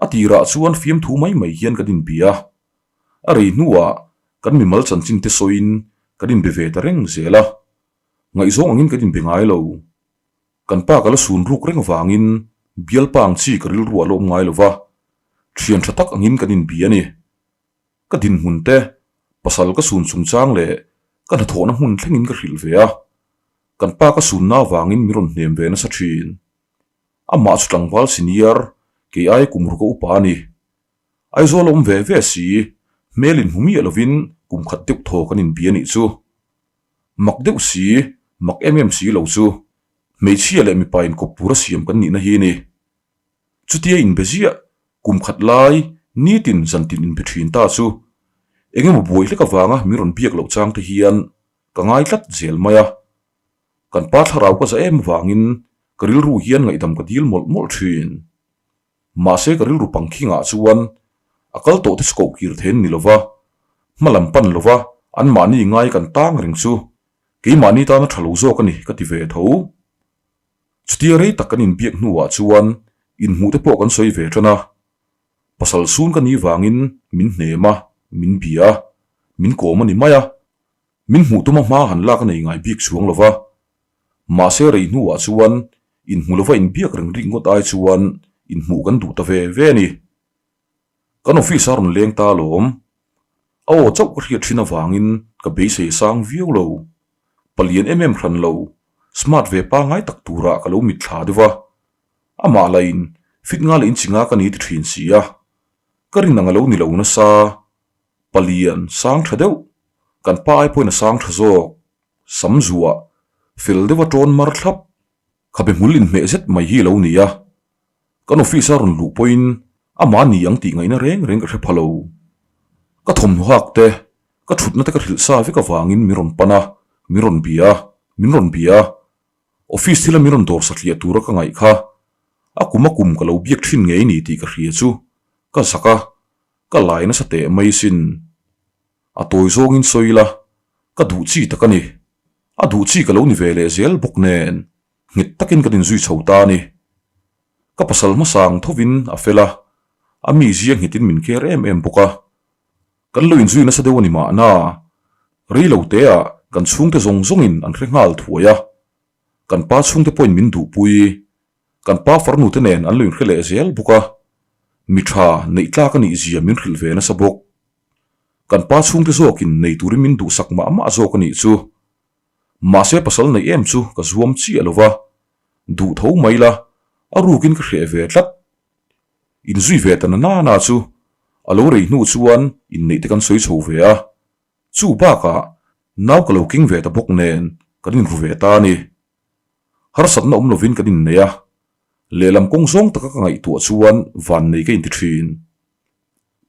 a tirah chuan fiamthu mai mai hian kan inbia a, a rei hnuah kan mimal chanchin te sawiin kan inbe ve ta reng zel a, ngaihzawng angin kan inbe ngai lo. Kan pa ka la sun ruk reng vangin bialpa ang chi ka rilru a la awm ngai lo va, thian tha tak angin kan inbia a ni. Ka dinhmun te, pasal ka sun chungchang leh ka hnathawhna hmun thlengin ka hrilh ve a, Kan pa ka sunna avangin min rawn hnem ve nasa thin. Amah chu tlangval senior, kei ai kum ruka upa a ni. Aizawl a awm ve ve si, hmel inhmu miah lovin kum khat deuh thaw kan inbia nih chu. Mak deuh si, mak em em si lo chu, hmeichhia leh mipa inkawp tura siam kan nihna hi ni. Chutia inbe ziah, kum khat lai, nitin zantin inbe thin ta chu, engemaw buai hlek avanga min rawn biak loh chang te hian Ka ngai tlat zel mai a, kan pa thlarau ka za em vangin ka rilru hian ngaihdam ka dil mawlh mawlh thin. Mahse ka rilru pangkhingah chuan a kal tawh te chu koh kir then ni lova, hma lam pan lova anmahni ngai kan tang reng chu keimahni tana tha lo zawk a ni ka ti ve tho. Chutia rei tak kan inbiak hnuah chuan inhmuh te pawh kan sawi ve tan a, pasal sun ka nih vangin min hnem a, min bia a, min kawm a ni mai a. Min hmuh tuma hma han lak a nei ngai bik chuang lo va, mahse rei hnuah chuan inhmu lova inbiak reng rik ngawt ai chuan inhmuh kan duh ta ve ve a ni. Kan office a rawn leng ta alawm. A aw chauh ka hriat thin avangin ka beisei sang viau lo. Palian em em hran lo, smart ve pangngai tak turah ka lo mitthla deuh va. Amah lain fit nga leh inchi nga ka ni ti thin si a, ka rin ang a lo ni lo nasa. Palian sang tha deuh, kan pa ai pawhin a sang tha zawk, sam zuah, fel deuha tawn mar thlap, khabe hmul inhmeh zet mai hi a lo ni a. Kan office a rawn luh pawhin amah ni ang tih ngaihna reng reng ka hre pha lo. Ka thawmhnaw hak te, ka thutna te ka hrilh sa vek avangin min rawn pan a, min rawn bia a, min rawn bia a. Office thila min rawn dawr satliah tura ka ngaih kha, a kum a kum ka lo biak thin ngei ni tih ka hria chu ka zak a, Ka lai nasa teh mai sin. A tawi zawngin sawi la, ka duh chi tak a ni. A duh chi ka lo ni ve leh zel bawk nen, nghet takin kan inzui chho ta a ni. Ka pasal hmasa ang thovin a fel a, a mizia nghetin min care em em bawk a. Kan lo inzui nasa deuh a ni mahna, rei lo teah kan chhungte zawng zawngin an hre nghal thuai a. Kan pa chhungte pawhin min duhpui. Kan pa farnu te nen an lo inhre leh zel bawk a, mi tha neih tlak a nih zia min hrilh ve nasa bawk. Kan pa chhungte zawkin nei turin min duhsak mah mah zawk a nih chu. Mahse pasal neih em chu ka zuam chiah lo va, duh tho mai la, a rukin ka hreh ve tlat. Inzui ve ta na na chu a lo rei hnu chuan inneih te kan sawi chho ve a, chu bakah nau ka lo keng ve ta bawk nen kan inru ve ta a ni. Harsatna awm lovin kan innei a, lehlam kawng zawng taka ka ngaihtuah chuan vannei ka inti thin.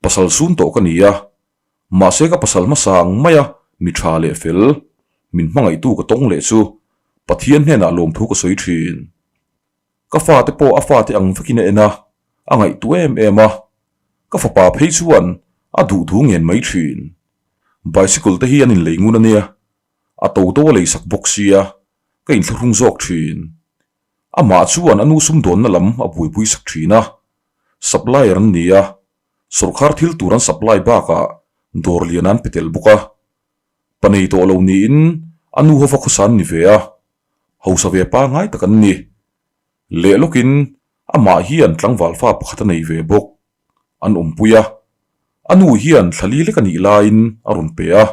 Pasal sun tawh ka ni a, mahse ka pasal hmasa ang maia mi tha leh fel, min hmangaihtu ka tawng leh chu Pathian hnenah lawmthu ka sawi thin. Ka fate pawh a fate ang vekin a en a, a ngaihtuah em em a, ka fapa phei chuan a duh duh ngen mai thin. Bicycle te hi an inlei ngun a nia, A to to a leisak bawk sia, ka inthlahrung zawk thin. Amah chuan a nu sumdawnna lam a buaipui sak thin a, supplier an ni a, sawrkhar thil tur an supply bakah dawr lian an pe tel bawk a. Pa nei tawh lo niin a nu hova khawsa an ni ve a, hausa ve pangngai tak an ni. Leh lawkin amah hian tlangval fa pakhat a nei ve bawk. An awmpui a, a nu hian thla li lek a nih laiin a rawn pe a,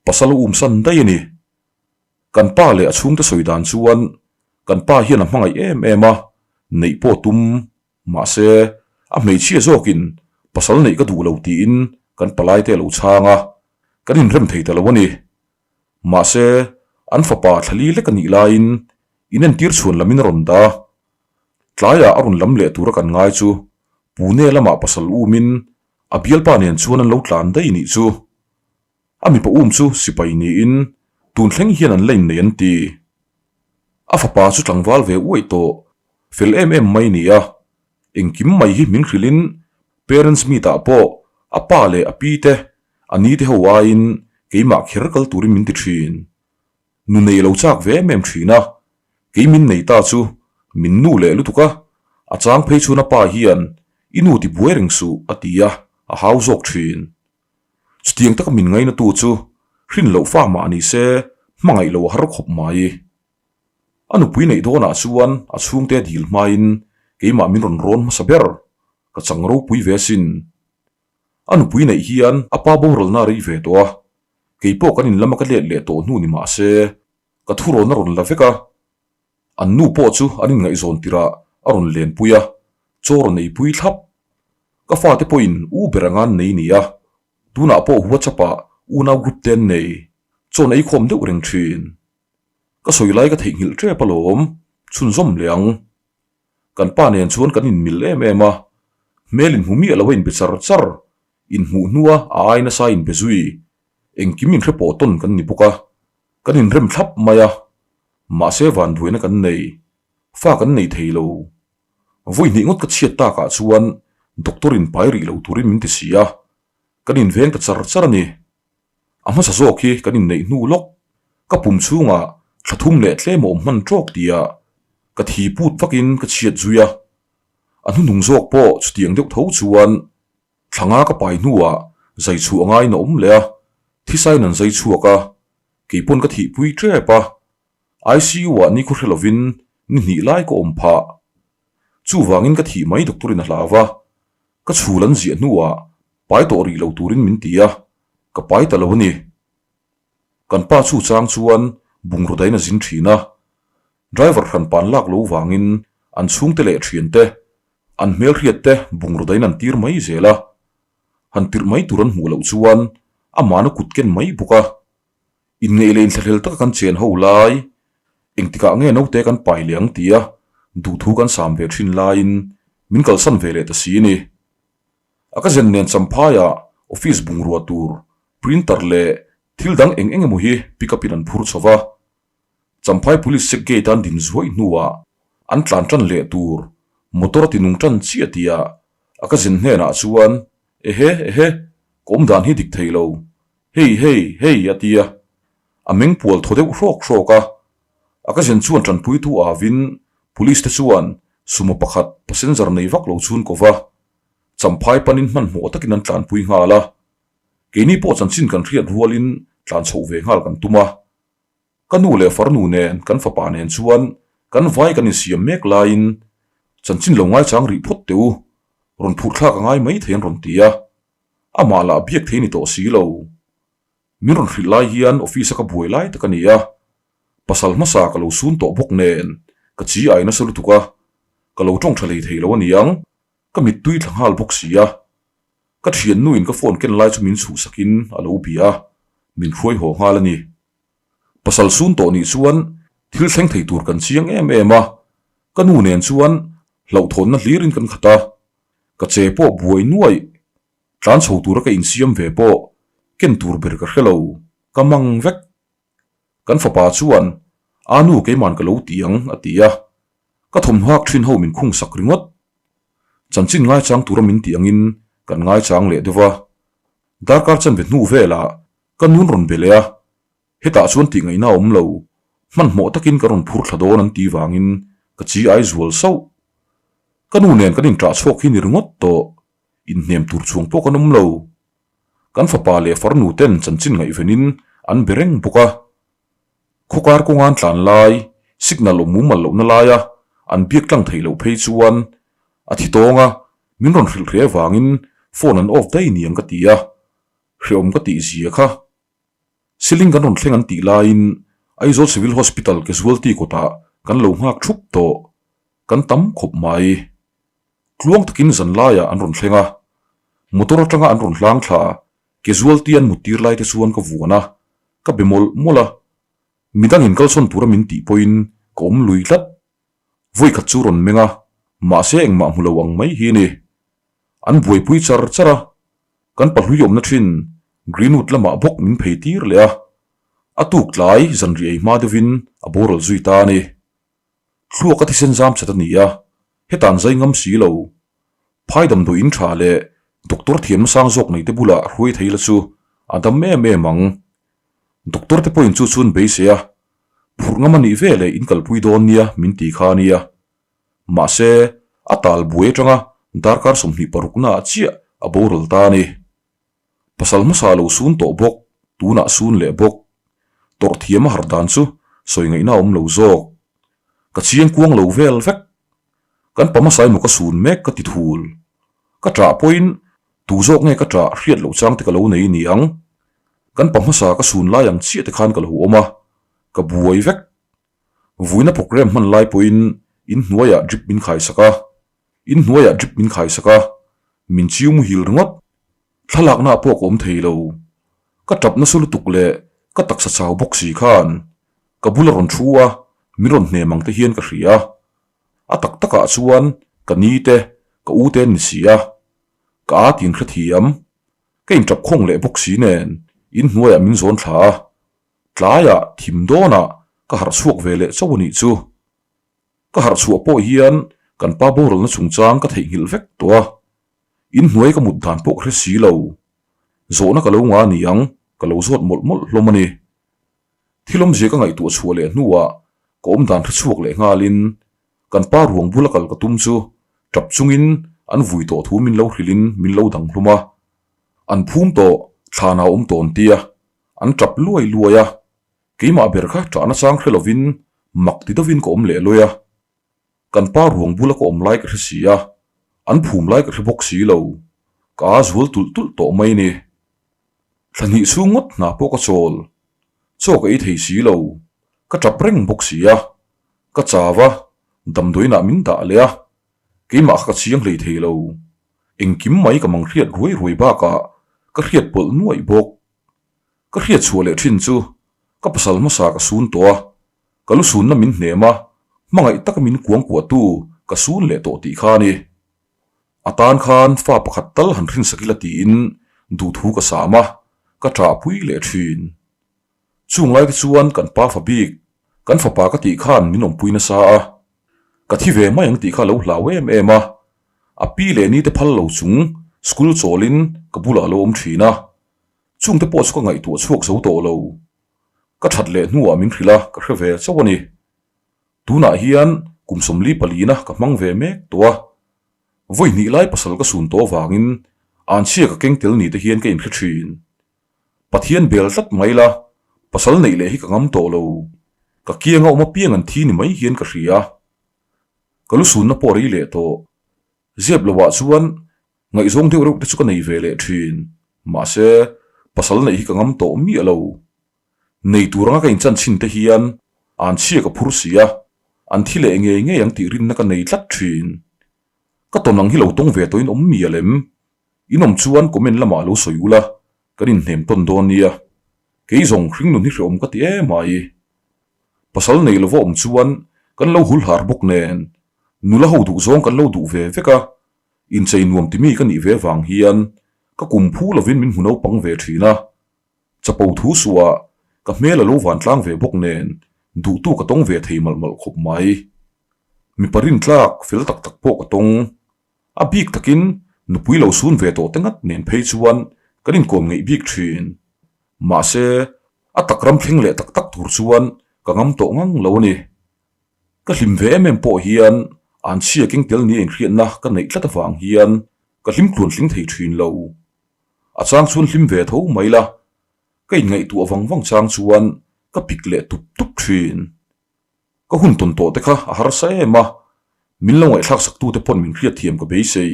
pasal a umsan daih a ni. Kan pa leh a chhungte sawi dan chuan kan pa hian a hmangaih em em a, neih pawh tum mahse a hmeichhia zawkin pasal neih ka duh lo tiin kan palaite a lo chhang a, kan inrem thei ta lo a ni. Mahse an fapa thla li lek a nih laiin inentir chhuan lamin a rawn dah a. Tlaiah a rawn lam leh tura kan ngai chu Pune lamah pasal umin a bialpa nen chuan an lo tlan daih nih chu. A mipa um chu sipai niin tun thleng hian an la innei an ti. A fapa chu tlangval ve uaih tawh fel em em mai ni a, engkim mai hi min hrilhin parents meet ah pawh a pa leh a pi te a ni te ho aiin keimah kher kal turin min ti thin. Nu nei lo chak ve em em thin a, kei min nei ta chu min nu leh lutuk a, a chang phei chhun a pa hian i nu ti buai reng suh a ti a, a hau zawk thin. Chutiang taka min ngainatu chu hrin loh fa mah ni se hmangaih lo a har khawp mai. A nupui neih dawnah chuan a chhungte a dil hmain keimah min rawn rawn hmasa ber, ka chang ropui ve asin. A nupui neih hian a pa boralna a rei ve tawh a, kei pawh kan in lama ka let leh tawh hnu ni mah se ka thurawn a rawn la vek a. An nu pawh chu an inngaihzawn tirah a rawn lenpui a, chaw rawn eipui thlap. Ka fate pawhin u ber anga an nei ni a, tunah pawh WhatsApp-ah unau group te an nei, chaw an eikhawm deuh reng thin. Ka sawi lai ka theihnghilh tep alawm, chhunzawm leh ang. Kan pa nen chuan kan inmil em em a, hmel inhmu miah lo a inbe char char, inhmuh hnua a ai nasa inbe zui, engkim inhre pawh tawn kan ni bawk a, kan inrem thlap mai a, mahse vanduaina kan nei, fa kan nei thei lo. Vawi hnih ngawt ka chhiat takah chuan doctor in pai rih lo turin min ti si a, kan inveng ta char char a ni. A hmasa zawk hi kan inneih hnu lawk, ka pum chhungah thla thum leh tlem a awm hman tawk tia ka thi put vakin ka chhiat zui a. A hnuhnung zawk pawh chutiang deuh tho chuan thla nga ka pai hnuah zai chhuah ngaiin a awm leh a, thisain an zai chhuak a, kei pawn ka thihpui tep a, ICU-ah nikhaw hre lovin ni hnih lai ka awm phah. Chuvangin ka thih mai doctor in a hlau a, ka chhul an ziah hnuah pai tawh rih lo turin min ti a, ka pai ta lo a ni. Kan pa chu chang chuan bungraw dain a zin thin a, driver hran pan lak lo vangin an chhungte leh thiante, an hmelhriat te bungraw dain an tir mai zel a, han tirh mai tur an hmuh loh chuan amahna kut ken mai bawk a. Inngeih leh inthlahlel taka kan chen ho lai, engtikah nge naute kan pai leh ang tia duhthu kan sam ve thin laiin min kalsan ve leh ta si a ni. A ka zen nen Champhaiah office bungrua tur, printer leh thil dang eng eng emaw hi pick up in an phur chho va. Champhai Police check gate an din zuaih hnuah an tlan tan leh tur motor a ti nung tan chiah tia a ka zen hnenah chuan Ehe, ehe, ka awm dan hi dik thei lo. Hei, hei, hei a ti a. A meng pual thaw deuh hrawk hrawk a. A ka zen chuan tanpuitu avin Police te chuan sumo pakhat passenger nei vak lo chhun ko va. Champhai panin hmanhmawh takin an tlanpui nghal a. Keini pawh chanchin kan hriat rualin tlan chhoh ve nghal kan tum a. Ka nu leh farnu nen kan fapa nen chuan kan vai kan insiam mek laiin chanchin lo ngaichang rih phawt teh u, rawn phurh thlak a ngai mai thei an rawn ti a. Amah lah biak thei ni tawh si lo. Min rawn hrilh lai hian office a ka buai lai tak a ni a. Pasal hmasa ka lo sun tawh bawk nen ka chi ai nasa lutuk a, ka lo tawng tha hlei thei lo a niang, ka mittui thla nghal bawk si a. Ka thiannuin ka phone ken lai chu min chhuhsakin a lo bia a, min hruai haw nghal a ni. Pasal sun tawh nih chuan thil thleng thei tur kan chiang em em a, ka nu nen chuan hlauhthawnna hlirin kan khat a, ka che pawh buai nuaih, tlan chho tura ka insiam ve pawh ken tur ber ka hre lo, ka mang vek. Kan fapa chuan, A nu keiman ka lo ti ang a ti a, ka thawmhnaw hak thin ho min khung sak ringawt. Chanchin ngaichang tura min tih angin kan ngaichang leh deuh a, darkar chanve hnu velah Ka nun rawn be leh a, hetah chuan tih ngaihna a awm lo, hmanhmawh takin ka rawn phur thla dawn an tih vangin ka chi ai zual sauh. Ka nu nen kan inṭah chhuak hi ni ringawt tawh, inhnem tur chhuang pawh kan awm lo. Kan fapa leh farnu ten chanchin ngaihvenin an be reng bawk a. Khawkar kawngan tlan lai, signal awm mumal lohna laia an biak tlang theih loh phei chuan a thi tawng a, min rawn hrilh hle vangin phone an off daih niang ka ti a. Hreawm ka tih zia kha. Siling kan rawn thleng an tih laiin Aizawl Civil Hospital casualty kawtah kan lo nghak thup tawh. Kan tam khawp mai. Tluang takin zan laiah an rawn thleng a. Motor atanga an rawn hlang thla casualty an mut tir lai te chuan ka vuan a, ka be mawlh mawlh a. Midangin kalsawn tura min tih pawhin ka awm lui tlat. Vawikhat chu rawn meng a. Mahse engmah hmu lo ang mai hi a ni. An buaipui char char a, kan pahlui awmna thin Greenwood lamah bawk min phei tir leh a, a tuk tlai zanriah ei hma deuhin a boral zui ta a ni. Thluak a thisen zam chat a ni a, heta an zai ngam si lo. Phai damdawi in tha leh doctor thiamna sang zawk nei te bulah hruai thei la chu a dam em em ang. Doctor te pawhin chu chu an beisei a, phurh ngam a nih ve leh in kalpui dawn nia min ti kha a nia. Mahse, a tal buai atanga darkar 20 paruknaah chiah a boral ta a ni. Pasal hmasa lo sun tawh bawk, tunah sun leh bawk. Tawrh thiam a har dan chu sawi ngaihna a awm lo zawk. Ka chiang kuang lo vel vek. Kan pa hmasa emaw ka sun mek ka ti thul. Ka ṭah pawhin tu zawk nge ka ṭah hriat loh chang te ka lo nei ni ang. Kan pa hmasa ka sun lai ang chiah te khan ka lo awm a, ka buai vek. Vuina programme hman lai pawhin in hnuaiah drip min khaisak a, in hnuaiah drip min khaisak a, min chiu muhil ringawt. Thlalaknaah pawh ka awm thei lo. Ka tap nasa lutuk leh ka taksa chau bawk si khan ka bula rawn thu a, min rawn hnem ang te hian ka hria. A tak takah chuan ka ni te, ka u te an ni si a, ka a tin hrethiam. Ka intap khawng leh bawk si nen in hnuaiah min zawn thla a, Tlaiah thim dawnah ka harh chhuak ve leh chauh a nih chu. Ka harh chhuah pawh hian kan pa boralna chungchang ka theihnghilh vek tawh a. In hnuai ka mut dan pawh ka hre si lo. Zawhna ka lo ngah a ni ang, ka lo zawt mawlh mawlh hlawm a ni. Thil awmzia ka ngaihtuah chhuah leh hnuah ka awm dan hre chhuak leh nghalin kan pa ruang bula kal ka tum chu tap chungin an vui tawh thu min lo hrilhin min lo dang hlum a. An phum tawh, thlan a awm tawn tia An tap luai luai a, keimah ber kha ṭahna chang hre lovin mak ti deuhin ka awm leh luai a. Kan pa ruang bula ka awm lai ka hre si a, an phum lai ka hre bawk si lo. Ka a zual tulh tulh tawh mai ni. Thla hnih chhung ngawt hna pawh ka chawl. Chaw ka ei thei si lo, ka tap reng bawk si a. Ka chau a, damdawiinah min dah leh a, keimah kha ka chiang hlei thei lo. Engkim mai ka mang hriat ruai ruai bakah ka hriat pawlh nuaih bawk. Ka hriat chhuah leh thin chu ka pasal hmasa ka sun tawh a, ka lu sunna min hnem a, hmangaih taka min kuang kuahtu ka sun leh tawh tih kha a ni. A tan khan fa pakhat tal han hrinsak ila tiin duhthu ka sam a, ka ṭahpui leh thin. Chung lai te chuan kan pa fa bik, kan fapa ka tih khan min awmpui nasa a, ka thi ve mai ang tih kha a lo hlau em em a, a pi leh ni te phal lo chung school chawlin ka bulah a lo awm thin a, Chungte pawh chu ka ngaihtuah chhuak zo tawh lo. Ka that leh hnuah min hrilh a, ka hre ve chauh a ni. Tunah hian kum 44 palina ka hmang ve mek tawh a. Vawi hnih lai pasal ka sun tawh avangin anchhia ka keng tel ni te hian ka inhre thin. Pathian bel tlat mai la, pasal neih leh hi ka ngam tawh lo. Ka kianga awm apiang an thi ni mai hian ka hria. Ka lu sunna pawh rei leh tawh. Zep lohah chuan Ngaihzawng deuh reuh te chu ka nei ve leh thin. Mahse, pasal neih hi ka ngam tawh miah lo. Nei tur anga ka inchan chhin te hian an chhia ka phur si a, an thi leh ngei ngei ang tih rinna ka nei tlat thin. Ka tawn ang hi lo tawng ve tawhin awm miah lem. In awm chuan comment lamah lo sawi ula, kan inhnem tawn dawn nia. Kei zawng hringnun hi hreawm ka ti em ai. Pasal nei lova awm chuan kan lo hul har bawk nen, nula ho duh zawng kan lo duh ve vek a, Inchei nuam ti mi ka nih ve vang hian ka kum phu lovin min hmu naupang ve thin a. Chapo thu suah ka hmel a lo vantlang ve bawk nen duhtu ka tawng ve thei malh malh khawp mai. Mipa rintlak fel tak tak pawh ka tawng. A bik takin nupui lo sun ve tawh te ngat nen phei chuan kan inkawm ngeih bik thin. Mahse, a tak ram thleng leh tak tak tur chuan ka ngam tawh ngang lo a ni. Ka hlim ve em em pawh hian an chhia keng tel nia inhriatna ka neih tlat avang hian ka hlim tluan tling thei thin lo. A chang chuan hlim ve tho mai la, ka inngaihtuah vang vang chang chuan ka pik leh tup tup thin. Ka hun tawn tawh te kha a harsa em a, min lo ngaihthlak sak tute pawn min hriatthiam ka beisei.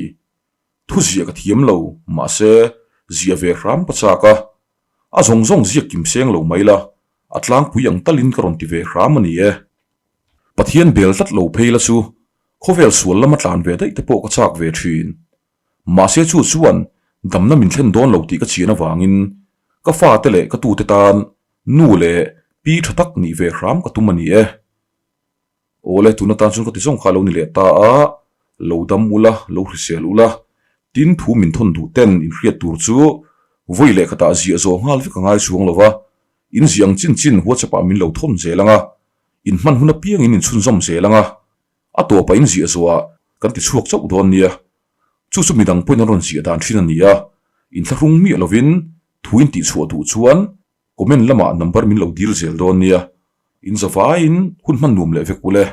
Thu ziah ka thiam lo, mahse ziah ve hram ka chak a. A zawng zawng ziak kim seng lo mai la, a tlangpui ang talin ka rawn ti ve hram a ni e. Pathian bel tlat lo phei la chu khawvel sual lama tlan ve daih te pawh ka chak ve thin. Mahse chu chuan damna min thlen dawn lo tih ka chian avangin ka fate leh ka tute tan nu leh pi tha tak nih ve hram ka tum a ni e. Awle, tuna tan chuan ka ti zawng kha a lo ni leh ta a. Lo dam ula, lo hrisel ula, tin thu min thawn duh ten in hriat tur chu vawi leh khatah ziah zawh nghal vek a ngai chuang lo va, in ziah ang chin chin WhatsApp ah min lo thawn zel ang a, in hman hun apiangin in chhunzawm zel ang a, a tawpah in ziah zawhah kan ti chhuak chauh dawn nia. Chu chu midang pawhin an rawn ziah dan thin a ni a, inthlahrung miah lovin thu in tihchhuah duh chuan comment lamah number min lo dil zel dawn nia. In zavaiin hun hman nuam leh vek ule.